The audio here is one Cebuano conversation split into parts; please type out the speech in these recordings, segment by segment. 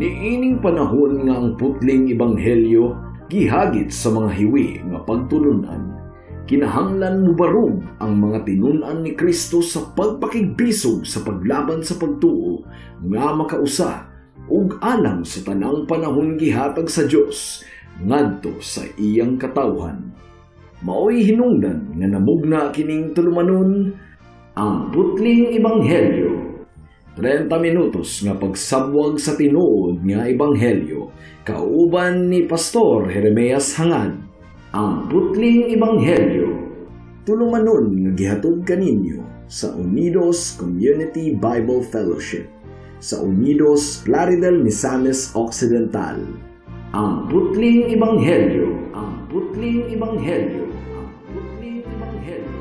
Niining panahon nga ang putling ebanghelyo gihagit sa mga hiwi nga pagtulunan, kinahanglan mubarog ang mga tinun-an ni Kristo sa pagpakigbisog sa paglaban sa pagtuo nga makausa ug alang sa tanang panahon gihatag sa Dios ngadto sa iyang katawhan. Maoy hinungdan nga namugna kining tulumanon, Ang Putling Ebanghelyo. 30 minutos nga pagsabwag sa tinuod nga ebanghelyo kauban ni Pastor Jeremias Hangad. Ang Putling Ebanghelyo. Tulumanon nga gihatod kaninyo sa Unidos Community Bible Fellowship sa Unidos, Plaridel, Misamis Occidental. Ang Putling Ebanghelyo. Ang Putling Ebanghelyo. Ang Putling Ebanghelyo.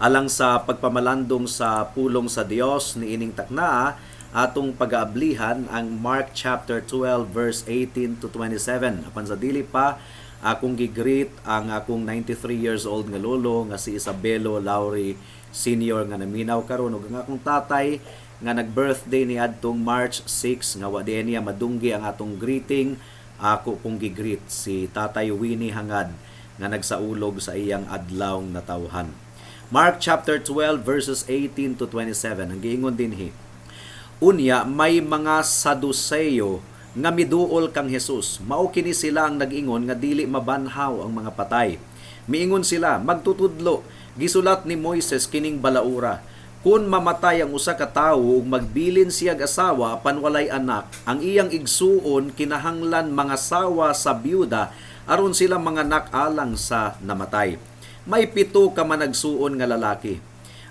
Alang sa pagpamalandong sa pulong sa Dios niining taknaa, atong pag-aablihan ang Mark chapter 12 verse 18 to 27. Apan sa dili pa, akong gi-greet ang akong 93 years old nga lolo nga si Isabelo Lauri Senior nga naminaw karon, ug ang akong tatay nga nag-birthday ni adtong March 6 nga wa di niya madunggi ang atong greeting. Ako pong gi-greet si Tatay Winnie Hangad nga nagsaulog sa iyang adlaw natawhan. Mark chapter 12 verses 18 to 27, ang giingon dinhi. Unya may mga Saduceo nga miduol kang Jesus. Mao kini sila ang nag-ingon nga dili mabanhaw ang mga patay. Miingon sila, "Magtutudlo, gisulat ni Moises kining balaura. Kung mamatay ang usa ka tawo ug magbilin siyag asawa apan walay anak, ang iyang igsuon kinahanglan mangasawa sa byuda aron sila manganak alang sa namatay. May 7 ka managsuon nga lalaki.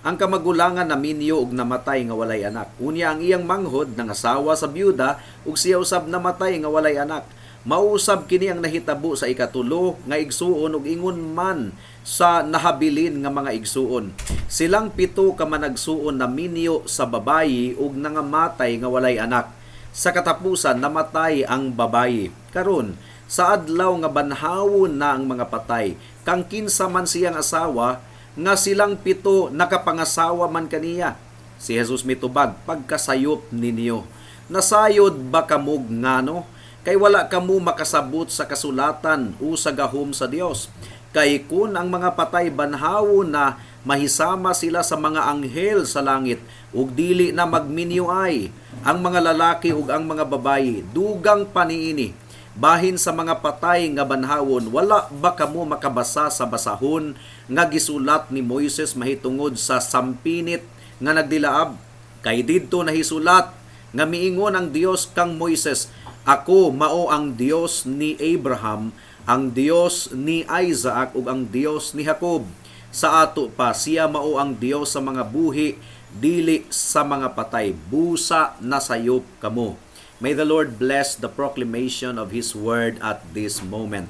Ang kamagulangan naminyo og namatay nga walay anak. Unya ang iyang manghod nangasawa sa byuda ug siya usab namatay nga walay anak. Mausab kini ang nahitabo sa ikatulo nga igsuon ug ingon man sa nahabilin nga mga igsuon. Silang 7 ka managsuon naminyo sa babayi ug nangamatay nga walay anak. Sa katapusan namatay ang babayi. Karon sa adlaw nga banhawon na ang mga patay, kang kinsa man siyang asawa nga silang 7 nakapangasawa man kaniya?" Si Jesus mitubag, "Pagkasayop ninyo. Nasayod ba kamog ngano? Kay wala kamo makasabot sa kasulatan o sa gahom sa Dios. Kay kun ang mga patay banhawon na, mahisama sila sa mga anghel sa langit ug dili na magminyo ay ang mga lalaki ug ang mga babayi. Dugang paniini, bahin sa mga patay nga banhawon, wala ba kamo makabasa sa basahon nga gisulat ni Moises mahitungod sa sampinit nga nagdilaab? Kay didto nahisulat nga miingon ang Dios kang Moises, 'Ako mao ang Dios ni Abraham, ang Dios ni Isaac ug ang Dios ni Jacob.' Sa ato pa, siya mao ang Dios sa mga buhi, dili sa mga patay. Busa nasayop kamo." May the Lord bless the proclamation of His word at this moment.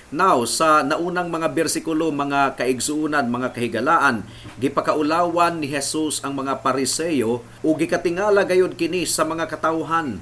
Now, sa naunang mga bersikulo, mga kaigsuunan, mga kahigalaan, gipakaulawan ni Jesus ang mga Pariseo ug gikatingala gayud kini sa mga katawhan.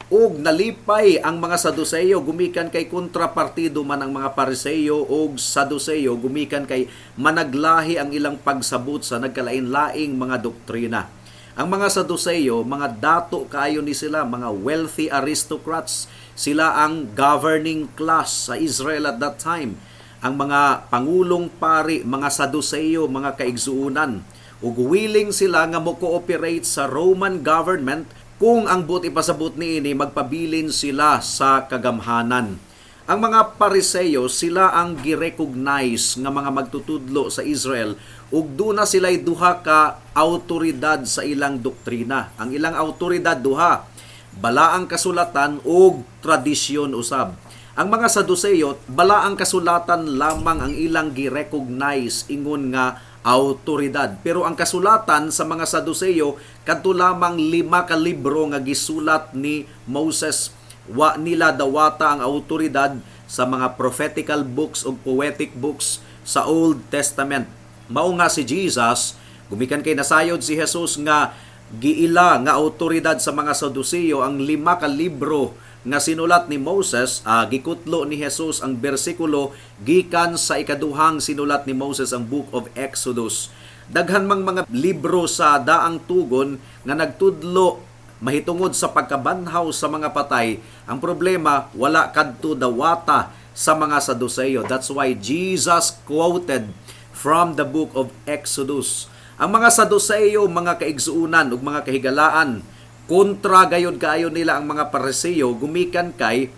Ug nalipay ang mga Saduceo gumikan kay kontrapartido man ang mga Pariseo ug Saduceo gumikan kay managlahi ang ilang pagsabot sa nagkalain-laing mga doktrina. Ang mga Saduceo, mga dato kaayo ni sila, mga wealthy aristocrats. Sila ang governing class sa Israel at that time. Ang mga pangulong pari, mga Saduceo, mga kaigsuunan. Ug willing sila nga mo-cooperate sa Roman government kung ang buot ipasabot niini magpabilin sila sa kagamhanan. Ang mga Pariseo, sila ang gi-recognize nga mga magtutudlo sa Israel ug duna sila'y duha ka autoridad sa ilang doktrina. Ang ilang autoridad duha, balaang kasulatan ug tradisyon usab. Ang mga Saduceo, balaang kasulatan lamang ang ilang gi-recognize ingon nga autoridad. Pero ang kasulatan sa mga Saduceo, kadto lamang 5 ka libro nga gisulat ni Moses. Wa nila dawata ang autoridad sa mga prophetical books o poetic books sa Old Testament. Mao nga si Jesus Gumikan kay nasayod si Jesus nga giila nga autoridad sa mga Saduceo ang lima ka libro nga sinulat ni Moses, gikutlo ni Jesus ang bersikulo gikan sa ikaduhang sinulat ni Moses, ang Book of Exodus. Daghan mang mga libro sa Daang Tugon nga nagtudlo mahitungod sa pagkabanhaw sa mga patay. Ang problema, wala kadto dawata sa mga Saduceo. That's why Jesus quoted from the Book of Exodus. Ang mga Saduceo, mga kaigsuunan ug mga kahigalaan, kontra gayod kaayo nila ang mga Pariseo gumikan kay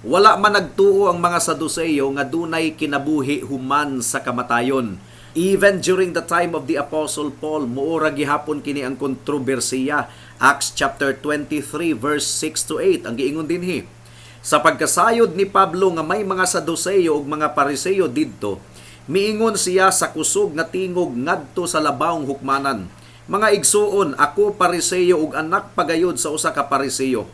wala man nagtuo ang mga Saduceo nga dunay kinabuhi human sa kamatayon. Even during the time of the Apostle Paul, muora gihapon kini ang kontrobersiya. Acts chapter 23 verse 6 to 8 ang giingon dinhi. Sa pagkasayod ni Pablo nga may mga Saduceo ug mga Pariseo didto, miingon siya sa kusog nga tingog ngadto sa labawng hukmanan, "Mga igsuon, ako Pariseo ug anak pagayod sa usa ka Pariseo.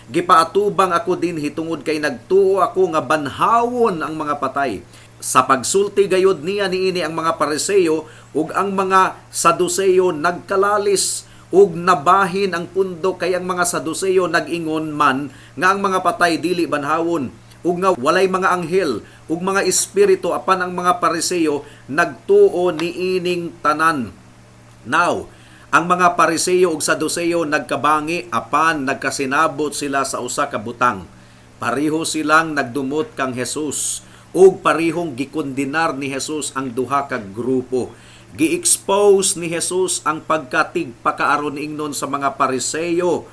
Gipaatubang ako dinhi tungod kay nagtuo ako nga banhawon ang mga patay." Sa pagsulti gayod niya niini, ang mga Pariseo ug ang mga Saduceo nagkalalis ug nabahin ang pundo, kay ang mga Saduceo nag-ingon man nga ang mga patay dili banhawon ug nga walay mga anghel ug mga espiritu, apan ang mga Pariseo nagtuo niining tanan. Now, ang mga Pariseo ug Saduceo nagkabangi, apan nagkasinabot sila sa usa ka butang. Pareho silang nagdumot kang Jesus ug parehong gikondenar ni Jesus ang duha ka grupo. Gi-expose ni Jesus ang pagkatigpakaaron ingnon sa mga Pariseo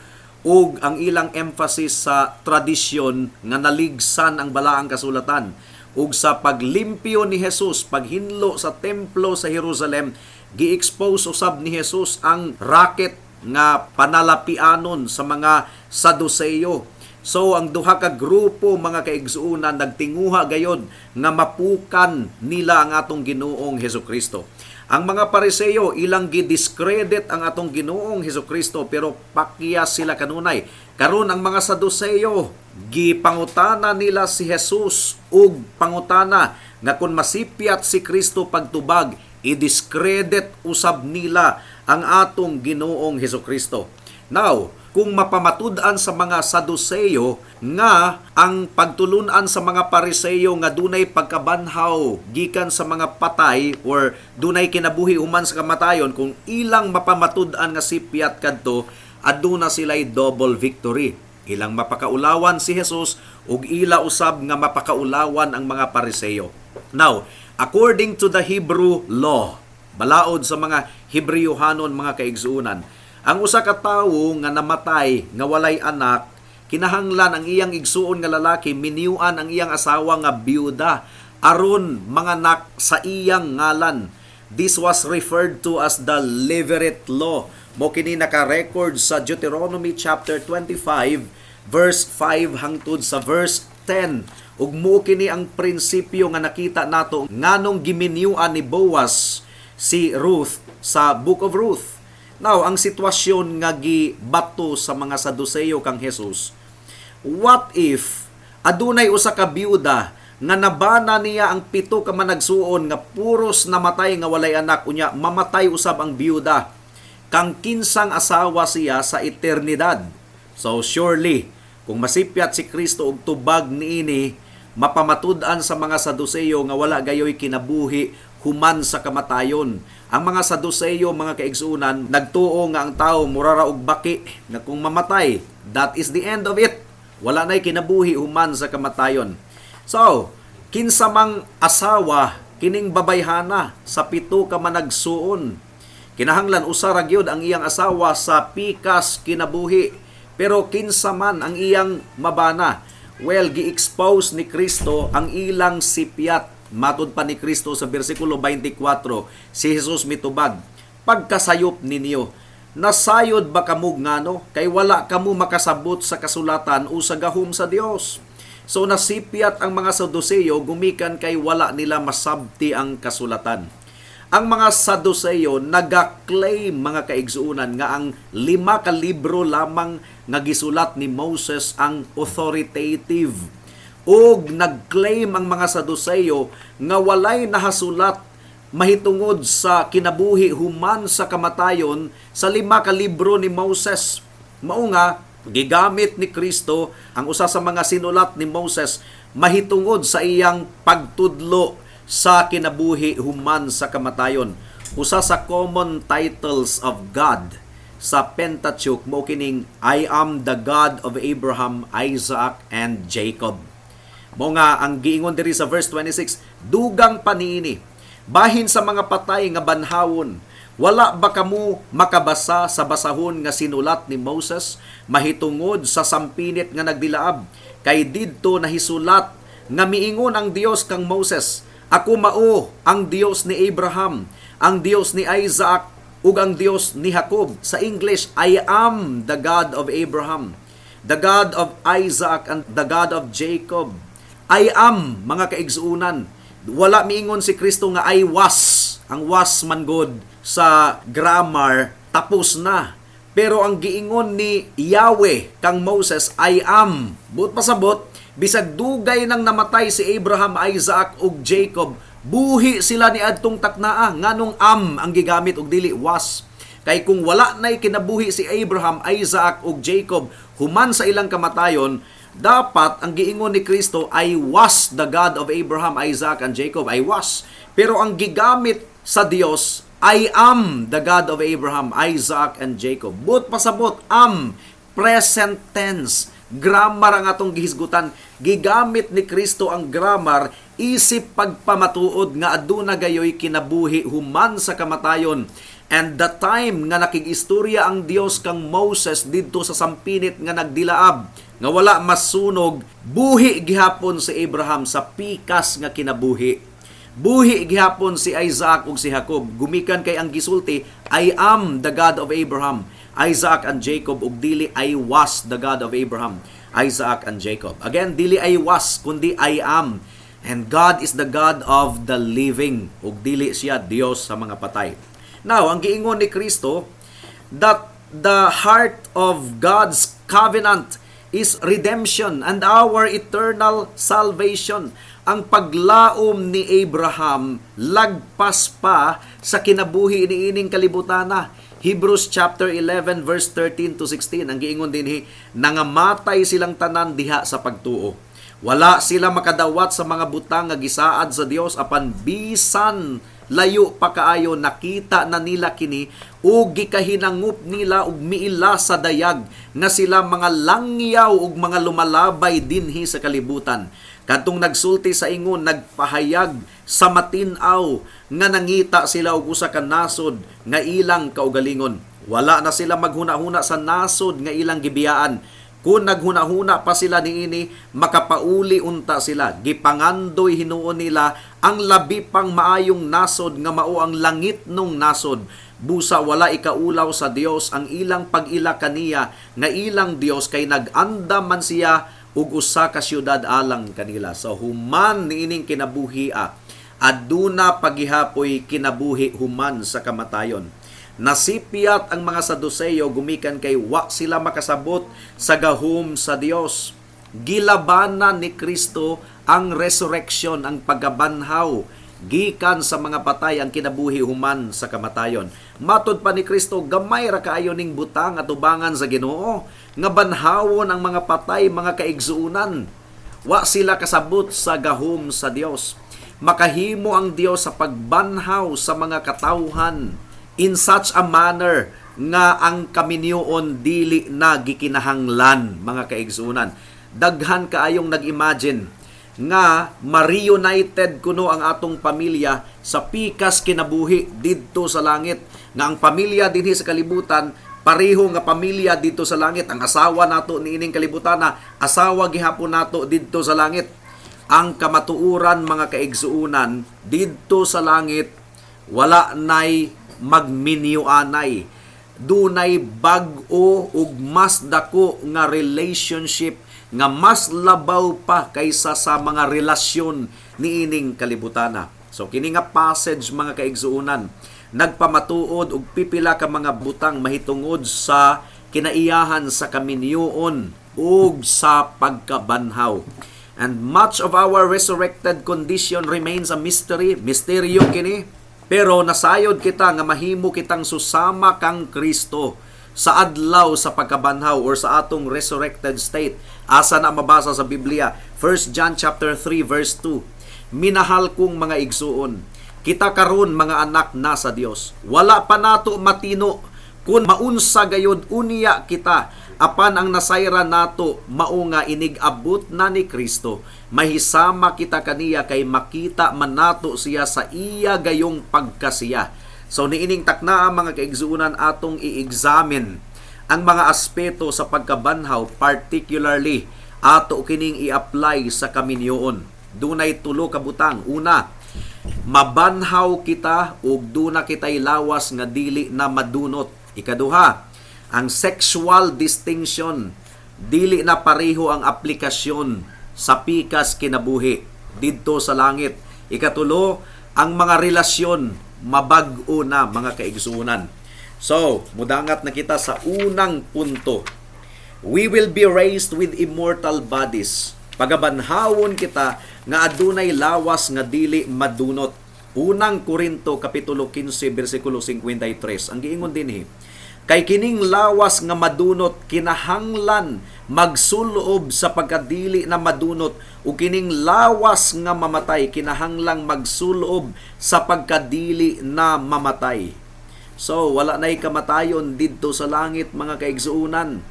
ug ang ilang emphasis sa tradisyon nga naligsan ang Balaang Kasulatan. Ug sa paglimpyo ni Jesus, paghinlo sa templo sa Jerusalem, gi-expose usab ni Jesus ang racket nga panalapianon sa mga Saduceo. So ang duha ka grupo, mga kaigsuonan, nagtinguha gayod nga mapukan nila ang atong Ginoong Hesukristo. Ang mga Pariseo, ilang gidiscredit ang atong Ginoong Hesukristo, pero pakyas sila kanunay. Karon, ang mga Saduceo, gipangutana nila si Jesus ug pangutana nga kung masipyat si Kristo pagtubag, i-discredit usab nila ang atong Ginoong Hesukristo. Now, kung mapamatud-an sa mga Saduceo nga ang pagtulunan sa mga Pariseo nga dunay pagkabanhaw gikan sa mga patay or dunay kinabuhi human sa kamatayon, kung ilang mapamatud-an nga sipyat kadto, aduna sila'y double victory. Ilang mapakaulawan si Jesus ug ila usab nga mapakaulawan ang mga Pariseo. Now, according to the Hebrew law, balaod sa mga Hebreohanon, mga kaigsuonan, ang usa ka tawo nga namatay nga walay anak, kinahanglan ang iyang igsuon nga lalaki minyuan ang iyang asawa nga biyuda aron manganak sa iyang ngalan. This was referred to as the Levirate law. Mo kini naka-record sa Deuteronomy chapter 25 verse 5 hangtod sa verse 10. Ug mo kini ang prinsipyo nga nakita nato nganong giminyuan ni Boaz si Ruth sa Book of Ruth. Now, ang sitwasyon nga gibato sa mga Saduceo kang Jesus, what if adunay usa ka biyuda nga nabana niya ang pito ka managsuon nga puros namatay nga walay anak, unya mamatay usab ang biyuda, kang kinsang asawa siya sa eternidad? So surely, kung masipyat si Kristo og tubag niini, mapamatud-an sa mga Saduceo nga wala gayoy kinabuhi human sa kamatayon. Ang mga Saduceo, mga kaigsuonan, nagtuo nga ang tao mura ra og baki nga kung mamatay, that is the end of it. Wala na'y kinabuhi human sa kamatayon. So, kinsa mang asawa kining babayhana sa pito ka managsuon? Kinahanglan usa ra gyud ang iyang asawa sa pikas kinabuhi. Pero kinsa man ang iyang mabana? Well, gi-expose ni Kristo ang ilang sipyat. Matud pa ni Kristo sa bersikulo 24, si Jesus mitubag, "Pagkasayop ninyo, nasayod ba kamo ngano? Kay wala kamo makasabot sa kasulatan o sa gahom sa Dios." So nasipyat ang mga Saduceo gumikan kay wala nila masabti ang kasulatan. Ang mga Saduceo naga-claim, mga kaigsuonan, nga ang lima ka libro lamang nga gisulat ni Moses ang authoritative. Og nag-claim ang mga Saduceo nga walay nahasulat mahitungod sa kinabuhi human sa kamatayon sa lima ka libro ni Moses. Mao nga gigamit ni Kristo ang usa sa mga sinulat ni Moses mahitungod sa iyang pagtudlo sa kinabuhi human sa kamatayon. Usa sa common titles of God sa Pentateuch mao kining "I am the God of Abraham, Isaac and Jacob." Mao nga ang giingon diri sa verse 26, dugang pa niini, "Bahin sa mga patay nga banhawon, wala ba kamo makabasa sa basahon nga sinulat ni Moses mahitungod sa sampinit nga nagdilaab? Kay didto nahisulat nga miingon ang Dios kang Moses, 'Ako mao ang Dios ni Abraham, ang Dios ni Isaac ug ang Dios ni Jacob.'" Sa English, "I am the God of Abraham, the God of Isaac and the God of Jacob." "I am," mga kaigsuunan. Wala miingon si Kristo nga "I was." Ang "was" man god sa grammar, tapos na. Pero ang giingon ni Yahweh kang Moses, "I am." Buot pasabot, bisag dugay nang namatay si Abraham, Isaac ug Jacob, buhi sila ni adtong taknaa. Nganong "am" ang gigamit ug dili "was"? Kay kung wala na'y kinabuhi si Abraham, Isaac ug Jacob human sa ilang kamatayon, dapat ang giingon ni Kristo, "I was the God of Abraham, Isaac and Jacob. I was." Pero ang gigamit sa Dios, "I am the God of Abraham, Isaac and Jacob." Buot pasabot, "am," present tense. Grammar ang atong gihisgutan. Gigamit ni Kristo ang grammar isip pagpamatuod nga aduna gayoy kinabuhi human sa kamatayon. And the time nga nakig-istorya ang Dios kang Moses didto sa sampinit nga nagdilaab nga wala masunog, buhi gihapon si Abraham sa pikas nga kinabuhi. Buhi gihapon si Isaac ug si Jacob gumikan kay ang gisulti, "I am the God of Abraham, Isaac and Jacob," ug dili "I was the God of Abraham, Isaac and Jacob." Again, dili "I was" kundi "I am." And God is the God of the living ug dili siya Dios sa mga patay. Now, ang giingon ni Kristo that the heart of God's covenant is redemption and our eternal salvation. Ang paglaom ni Abraham lagpas pa sa kinabuhi niining kalibutana. Hebrews chapter 11 verse 13 to 16, ang giingon dinhi, nangamatay silang tanan diha sa pagtuo. Wala sila makadawat sa mga butang nga gisaad sa Dios, apan bisan layo pa kaayo, nakita na nila kini ug gikahinangup nila ug miila sa dayag nga sila mga langyaw ug mga lumalabay dinhi sa kalibutan. Kadtong nagsulti sa ingon nagpahayag sa matin-aw nga nangita sila og usa ka nasod nga ilang kaugalingon. Wala na sila maghuna-huna sa nasod nga ilang gibiyaan. Kung naghuna-huna pa sila niini, makapauli unta sila. Gipangandoy hinuon nila ang labi pang maayong nasod nga mao ang langitnong nasod. Busa wala ikaulaw sa Dios ang ilang pag-ila kaniya nga ilang Dios, kay nag-andam man siya ug usa ka syudad alang kanila. So human niining kinabuhi, aduna pagihapoy kinabuhi human sa kamatayon. Nasipyat ang mga Saduceo gumikan kay wa sila makasabot sa gahom sa Dios. Gilabanan ni Kristo ang resurrection, ang pagkabanhaw gikan sa mga patay, ang kinabuhi human sa kamatayon. Matod pa ni Kristo, gamay ra kaayo ning butang atubangan sa Ginoo nga banhawon ang mga patay, mga kaigsuonan. Wa sila kasabot sa gahom sa Dios. Makahimo ang Dios sa pagbanhaw sa mga katawhan in such a manner nga ang kaminyoon dili na gikinahanglan, mga kaigsuonan. Daghan kaayong nag-imagine nga ma-reunited kuno ang atong pamilya sa pikas kinabuhi didto sa langit, nga ang pamilya dinhi sa kalibutan pareho nga pamilya didto sa langit, ang asawa nato niining kalibutan na asawa gihapon nato didto sa langit. Ang kamatuoran, mga kaigsuonan, didto sa langit wala nay magminyo anay. Dunay bag-o ug mas dako nga relationship nga mas labaw pa kaysa sa mga relasyon niining kalibutana. So kini nga passage, mga kaigsuonan, nagpamatuod og pipila ka mga butang mahitungod sa kinaiyahan sa kaminyoon ug sa pagkabanhaw. And much of our resurrected condition remains a mystery. Misteryo kini. Pero nasayod kita nga mahimo kitang susama kang Kristo sa adlaw sa pagkabanhaw or sa atong resurrected state. Asa na mabasa sa Biblia? 1 John chapter 3 verse 2. "Minahal kong mga igsuon, kita karon mga anak na sa Dios. Wala pa nato matino kung maunsa gayod unya kita, apan ang nasayran nato mao nga inig-abot na ni Kristo, mahisama kita kaniya kay makita man nato siya sa iya gayong pagkasiya." So niining taknaa, mga kaigsuonan, atong i-examine ang mga aspeto sa pagkabanhaw, particularly ato kining i-apply sa kaminyoon. Dunay tulo ka butang. Una, mabanhaw kita ug duna kitay lawas nga dili na madunot. Ikaduha, ang sexual distinction, dili na pareho ang aplikasyon sa pikas kinabuhi didto sa langit. Ikatulo, ang mga relasyon mabag-o na, mga kaigsuonan. So, mudangat na kita sa unang punto. We will be raised with immortal bodies. Pagabanhawon kita nga adunay lawas nga dili madunot. Unang Korinto kapitulo 15 bersikulo 53. Ang giingon dinhi, "Kay kining lawas nga madunot kinahanglan magsulob sa pagkadili na madunot, ug kining lawas nga mamatay kinahanglang magsulob sa pagkadili na mamatay." So, wala na'y kamatayon didto sa langit, mga kaigsuonan.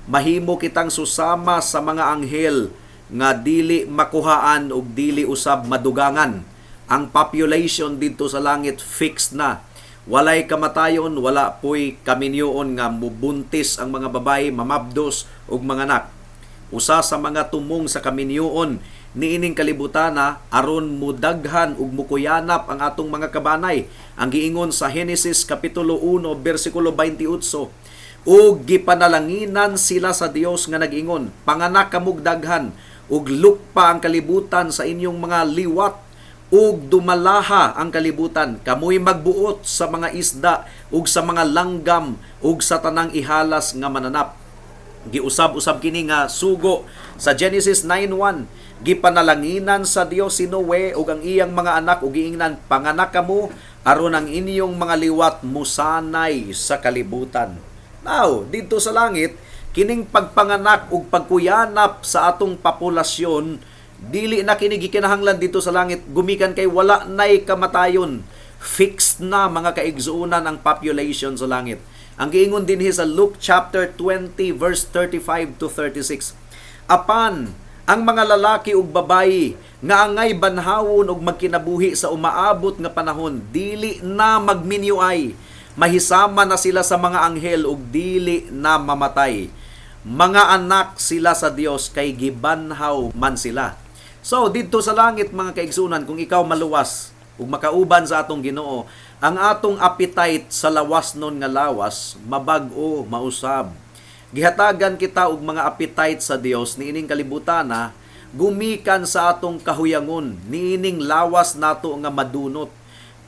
Mahimo kitang susama sa mga anghel nga dili makuhaan ug dili usab madugangan. Ang population didto sa langit fixed na. Walay kamatayon, wala poy kaminyoon nga mubuntis ang mga babae, mamabdos ug manganak. Usa sa mga tumong sa kaminyoon niining kalibutana aron mudaghan ug mukuyanap ang atong mga kabanay. Ang giingon sa Genesis kapitulo 1 bersikulo 28, "Ug gipanalanginan sila sa Dios nga nag-ingon, 'Panganak kamog daghan ug lukpa ang kalibutan sa inyong mga liwat ug dumalaha ang kalibutan. Kamoy magbuot sa mga isda ug sa mga langgam ug sa tanang ihalas nga mananap.'" Giusab-usab kini nga sugo sa Genesis 9:1. Gipanalanginan sa Dios si Noe ug ang iyang mga anak ug giingnan, "Panganak kamo aron ang inyong mga liwat musanay sa kalibutan." Now, didto sa langit, kining pagpanganak ug pagkuyanap sa atong populasyon dili na kini gikinahanglan didto sa langit gumikan kay wala nay kamatayon. Fixed na, mga kaigsuonan, ang population sa langit. Ang giingon dinhi sa Luke chapter 20 verse 35 to 36, "Apan ang mga lalaki ug babayi nga angay banhawon ug magkinabuhi sa umaabot nga panahon dili na magminyuay, mahisama na sila sa mga anghel ug dili na mamatay. Mga anak sila sa Dios kay gibanhaw man sila." So didto sa langit, mga kaigsuonan, kung ikaw maluwas ug makauban sa atong Ginoo, ang atong appetite sa lawas nun nga lawas mabag-o mausab. Gihatagan kita og mga appetite sa Dios niining kalibutana gumikan sa atong kahuyangon niining lawas nato nga madunot.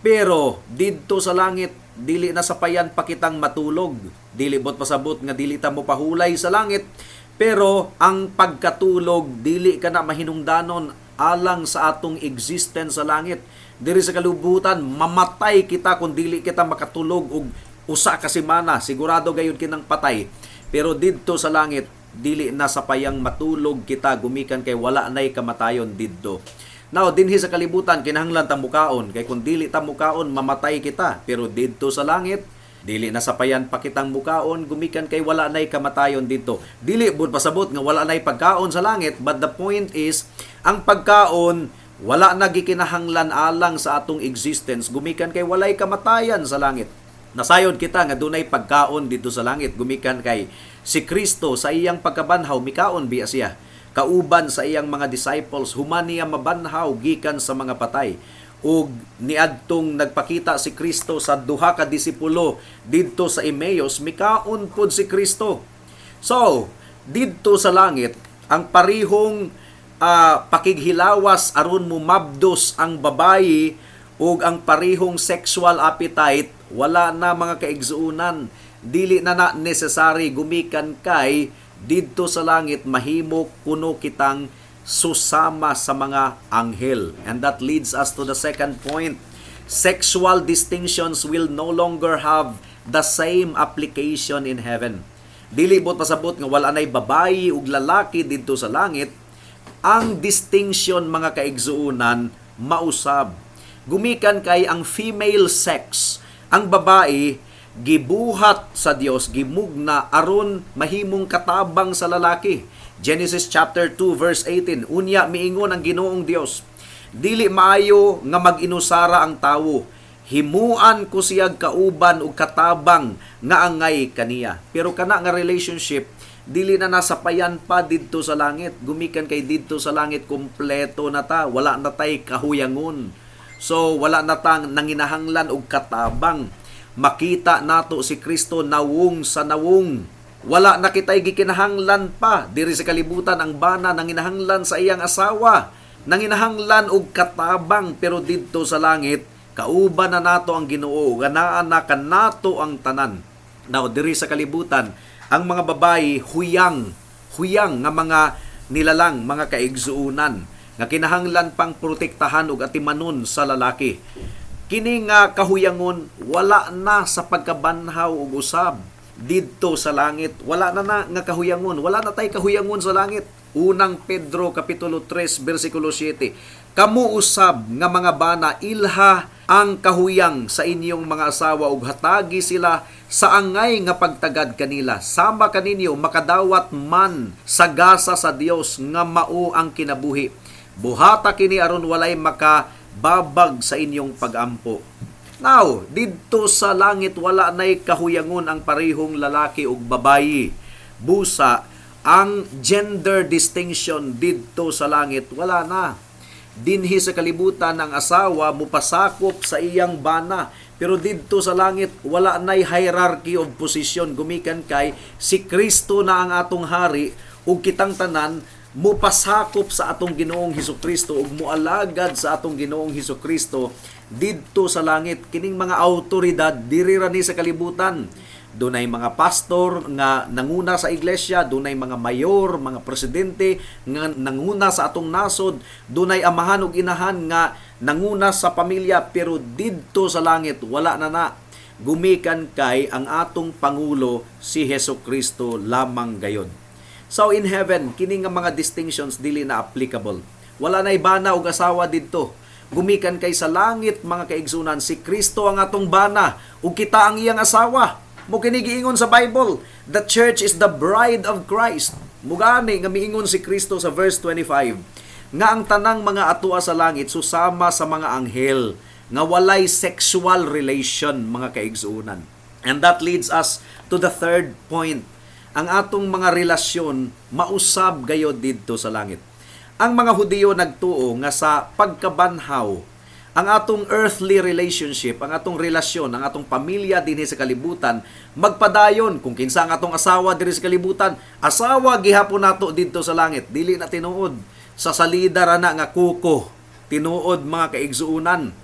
Pero didto sa langit, dili na sapayan pa kitang matulog. Dili bot pasabot nga dili ta mo pahulay sa langit, pero ang pagkatulog dili ka na mahinungdanon alang sa atong existence sa langit. Diri sa kalibutan, mamatay kita kung dili kita makatulog og usa ka semana, sigurado gayud kinang patay. Pero didto sa langit, dili na sapayang matulog kita gumikan kay wala nay kamatayon didto. Now, dinhi sa kalibutan, kinahanglan ta mukaon kay kung dili ta mukaon, mamatay kita. Pero didto sa langit, dili na sapayan pa kitang mukaon gumikan kay wala nay kamatayon didto. Dili bud pasabot nga wala nay pagkaon sa langit, but the point is ang pagkaon wala na gikinahanglan alang sa atong existence gumikan kay walay kamatayan sa langit. Nasayod kita nga dunay pagkaon didto sa langit gumikan kay si Kristo sa iyang pagkabanhaw mikaon biya siya kauban sa iyang mga disciples human niya mabanhaw gikan sa mga patay. Ug niadtong nagpakita si Kristo sa duha ka disipulo didto sa Emmaus, mikaon pud si Kristo. So, didto sa langit, ang parihong pakighilawas aron mumabdos ang babayi ug ang parihong sexual appetite wala na, mga kaigsuonan. Dili na na necessary gumikan kay didto sa langit mahimo kuno kitang susama sa mga anghel. And that leads us to the second point. Sexual distinctions will no longer have the same application in heaven. Dili buot pasabot nga wala nay babayi ug lalaki didto sa langit. Ang distinction, mga kaigsuonan, mausab. Gumikan kay ang female sex, ang babae, gibuhat sa Dios, gimugna aron mahimong katabang sa lalaki. Genesis chapter 2 verse 18, "Unya miingon ang Ginoong Dios, 'Dili maayo nga mag-inusara ang tawo. Himuan ko siyag kauban ug katabang nga angay kaniya.'" Pero kana nga relationship, dili na nasapayan pa didto sa langit, gumikan kay didto sa langit kompleto na ta, wala na tay kahuyangon. So wala na tang nanginahanglan og katabang. Makita nato si Kristo nawong sa nawong. Wala na kitay gikinahanglan pa. Diri sa kalibutan, ang bana nanginahanglan sa iyang asawa, nanginahanglan og katabang, pero didto sa langit kauban na nato ang Ginoo, ganaan na kanato ang tanan. Now, diri sa kalibutan, ang mga babayi huyang, huyang nga mga nilalang, mga kaigsuunan, nga kinahanglan pang protektahan ug atimanon sa lalaki. Kini nga kahuyangon wala na sa pagkabanhaw ug usab didto sa langit. Wala na na nga kahuyangon, wala na tay kahuyangon sa langit. Unang Pedro kapitulo 3 bersikulo 7, "Kamo usab nga mga bana, ilha ang kahuyang sa inyong mga asawa ug hatagi sila sa angay nga pagtagad kanila, sama kaninyo makadawat man sa gasa sa Dios nga mao ang kinabuhi. Buhata kini aron walay makababag sa inyong pagampo." Now, didto sa langit wala nay kahuyangon ang parehong lalaki ug babayi. Busa, ang gender distinction didto sa langit wala na. Dinhi sa kalibutan, ang asawa mupasakop sa iyang bana. Pero didto sa langit wala nay hierarchy of position, gumikan kay si Kristo na ang atong hari ug kitang tanan mupasakop sa atong Ginoong Hesukristo ug mualagad sa atong Ginoong Hesukristo didto sa langit. Kining mga autoridad diri ra ni sa kalibutan. Dunay mga pastor nga nanguna sa iglesia, dunay mga mayor, mga presidente nga nanguna sa atong nasod, dunay amahan ug inahan nga nanguna sa pamilya, pero didto sa langit wala na na. Gumikan kay ang atong pangulo si Hesukristo lamang gayod. So in heaven, kini nga mga distinctions dili na applicable. Wala na bana ug asawa didto. Gumikan kay sa langit, mga kaigsunan, si Kristo ang atong bana ug kita ang iyang asawa. Mao kini giingon sa Bible, the church is the bride of Christ. Mugani nga miingon si Kristo sa verse 25 nga ang tanang mga atua sa langit susama sa mga anghel nga walay sexual relation, mga kaigsuunan. And that leads us to the third point. Ang atong mga relasyon mausab gayod didto sa langit. Ang mga Hudiyo nagtuo nga sa pagkabanhaw, ang atong earthly relationship, ang atong relasyon, ang atong pamilya dinhi sa kalibutan magpadayon. Kung kinsa ang atong asawa diri sa kalibutan, asawa gihapon nato didto sa langit. Dili na tinuod. Sa salida ra na nga kuko. Tinuod, mga kaigsuunan.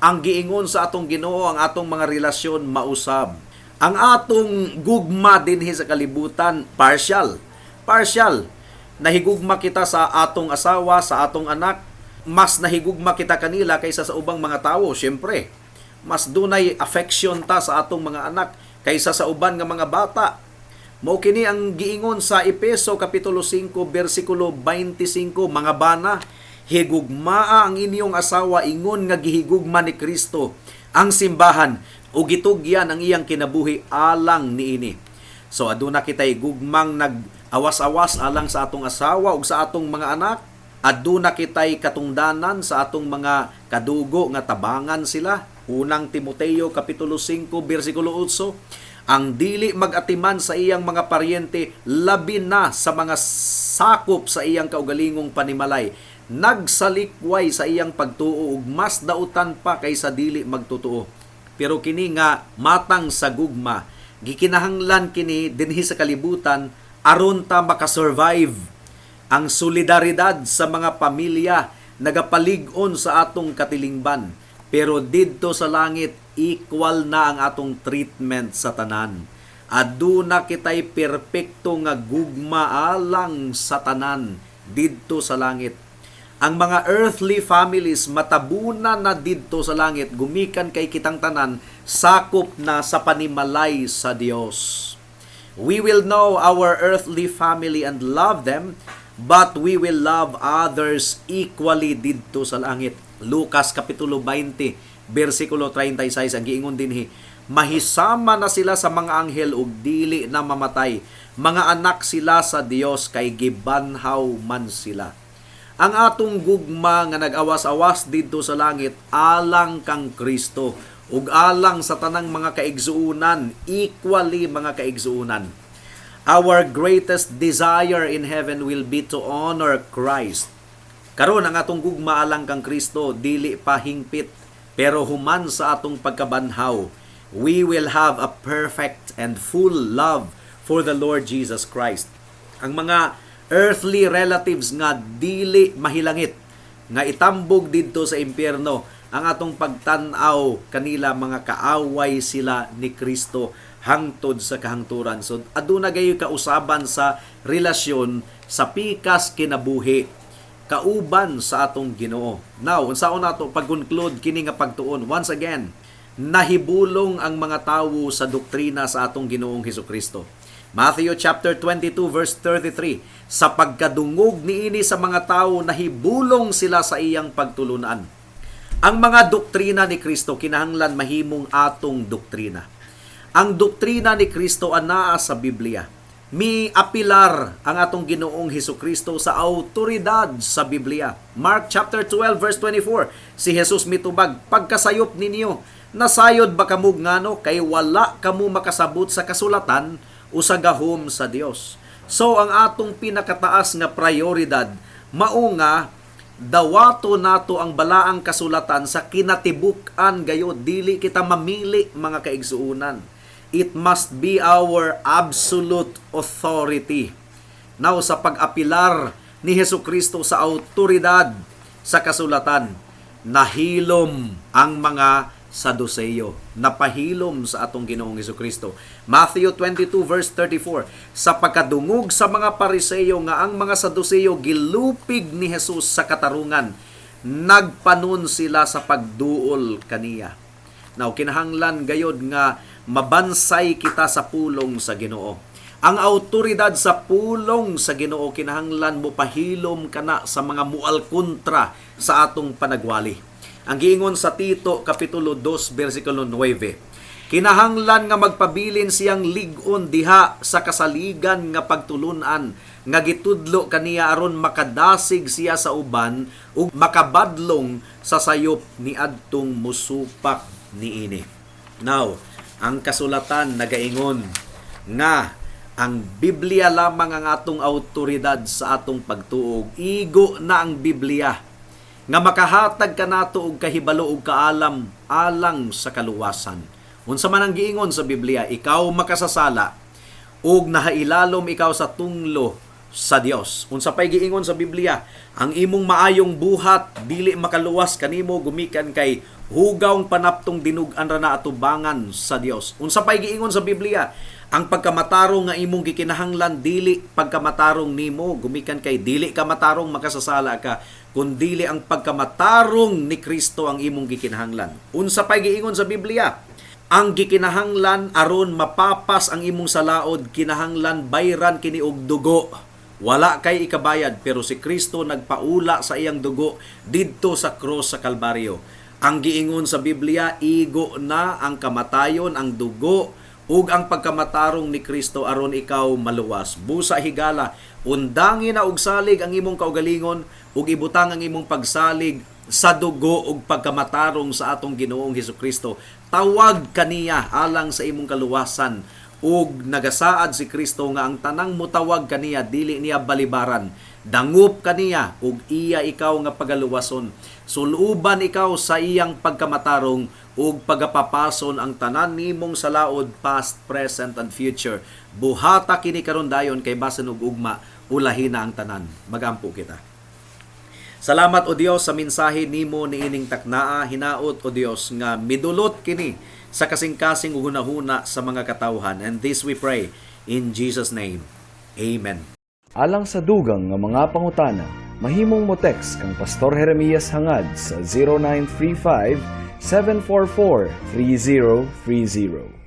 Ang giingon sa atong Ginoo, ang atong mga relasyon mausab. Ang atong gugma dinhi sa kalibutan partial. Partial. Nahigugma kita sa atong asawa, sa atong anak, mas nahigugma kita kanila kaysa sa ubang mga tawo, syempre. Mas dunay affection ta sa atong mga anak kaysa sa uban nga mga bata. Mao kini ang giingon sa Epeso kapitulo 5 bersikulo 25, "Mga bana, higugmaa ang inyong asawa ingon nga gihigugma ni Kristo ang simbahan ug gitugyan ang iyang kinabuhi alang niini." So aduna kitay gugmang nag-awas-awas alang sa atong asawa ug sa atong mga anak. Aduna kitay katungdanan sa atong mga kadugo nga tabangan sila. Unang Timoteo kapitulo 5 bersikulo 8, "Ang dili magatiman sa iyang mga paryente, labi na sa mga sakop sa iyang kaugalingong panimalay, nagsalikway sa iyang pagtuo ug mas dautan pa kaysa dili magtotoo." Pero kini nga matang sa gugma, gikinahanglan kini dinhi sa kalibutan aron ta makasurvive. Ang solidaridad sa mga pamilya nagapalig-on sa atong katilingban. Pero didto sa langit, equal na ang atong treatment sa tanan. Aduna kitay perpekto nga gugma alang sa tanan didto sa langit. Ang mga earthly families matabuna na didto sa langit gumikan kay kitang tanan sakop na sa panimalay sa Dios. We will know our earthly family and love them, but we will love others equally didto sa langit. Lucas Kapitulo 20, versikulo 36, ang giingon dinhi, mahisama na sila sa mga anghel ug dili na mamatay. Mga anak sila sa Dios kay gibanhaw man sila. Ang atong gugma nga nag-awas-awas didto sa langit alang kang Kristo ug alang sa tanang mga kaigsuonan, equally mga kaigsuonan. Our greatest desire in heaven will be to honor Christ. Karon, ang atong gugma alang kang Kristo dili pa hingpit, pero human sa atong pagkabanhaw, we will have a perfect and full love for the Lord Jesus Christ. Ang mga earthly relatives nga dili mahilangit, nga itambog didto sa impyerno, ang atong pagtan-aw kanila, mga kaaway sila ni Kristo hangtod sa kahangturan. So aduna gayoy kausaban sa relasyon sa pikas kinabuhi kauban sa atong Ginoo. Now, unsaon nato pag-conclude kini nga pagtuon? Once again, nahibulong ang mga tawo sa doktrina sa atong Ginoong Hesukristo. Matthew chapter 22 verse 33, sa pagkadungog niini sa mga tawo, nahibulong sila sa iyang pagtulunan. Ang mga doktrina ni Kristo kinahanglan mahimong atong doktrina. Ang doktrina ni Kristo anaa sa Biblia. Mi apilar ang atong Ginoong Hesukristo sa autoridad sa Biblia. Mark chapter 12 verse 24, si Jesus mitubag, "Pagkasayop ninyo, nasayod ba kamo ngano kay wala kamo makasabot sa kasulatan o sa gahom sa Dios?" So ang atong pinakataas nga prioridad mao nga dawato nato ang balaang kasulatan sa kinatibuk-an gayod, dili kita mamili, mga kaigsuonan. It must be our absolute authority. Now, sa pag-apilar ni Hesus Kristo sa autoridad sa kasulatan, nahilom ang mga Saduceo. Napahilom sa atong Ginoong Hesus Kristo. Matthew 22 verse 34, sa pagkadungog sa mga Pariseo nga ang mga Saduceo gilupig ni Jesus sa katarungan, nagpanon sila sa pagduol kaniya. Now, kinahanglan gayod nga mabansay kita sa pulong sa Ginoo. Ang autoridad sa pulong sa Ginoo kinahanglan mo pahilom kana sa mga mual kontra sa atong panagwali. Ang giingon sa Tito kapitulo 2 bersikulo 9, kinahanglan nga magpabilin siyang lig-on diha sa kasaligan nga pagtulunan nga gitudlo kaniya aron makadasig siya sa uban ug makabadlong sa sayop niadtong musupak niini. Now, ang kasulatan nagaingon nga ang Biblia lamang ang atong autoridad sa atong pagtuo. Igo na ang Biblia nga makahatag kanato og kahibalo og kaalam alang sa kaluwasan. Unsa man ang giingon sa Biblia, ikaw makasasala ug nahailalom ikaw sa tunglo sa Dios. Unsa pay giingon sa Biblia, ang imong maayong buhat dili makaluwas kanimo gumikan kay hugawng panaptong dinug-an ra na atubangan sa Dios. Unsa pay giingon sa Biblia, ang pagkamatarong nga imong gikinahanglan dili pagkamatarong nimo gumikan kay dili ka matarong, makasasala ka, kundili ang pagkamatarong ni Kristo ang imong gikinahanglan. Unsa pay giingon sa Biblia, ang gikinahanglan aron mapapas ang imong salaod, kinahanglan bayran kini og dugo. Wala kay ikabayad, pero si Kristo nagpaula sa iyang dugo didto sa cross sa Kalbaryo. Ang giingon sa Biblia, igo na ang kamatayon, ang dugo ug ang pagkamatarong ni Kristo aron ikaw maluwas. Busa higala, undangi na og salig ang imong kaugalingon ug ibutang ang imong pagsalig sa dugo ug pagkamatarong sa atong Ginoong Hesukristo. Tawag kaniya alang sa imong kaluwasan ug nagasaad si Kristo nga ang tanang mutawag kaniya dili niya balibaran. Dangup kaniya ug iya ikaw nga pagaluwason. Suluban ikaw sa iyang pagkamatarong ug pagapapason ang tanan nimong salaod, past, present and future. Buhata kini karon dayon kay basin og ugma ulahi na ang tanan. Magampo kita. Salamat, O Dios, sa mensahe nimo niining taknaa. Hinaot, O Dios, nga midulot kini sa kasing-kasing ug hunahuna sa mga katawhan. And this we pray in Jesus' name. Amen. Alang sa dugang nga mga pangutana, Mahimong mo text kang Pastor Jeremias Hangad sa 0935 744 3030.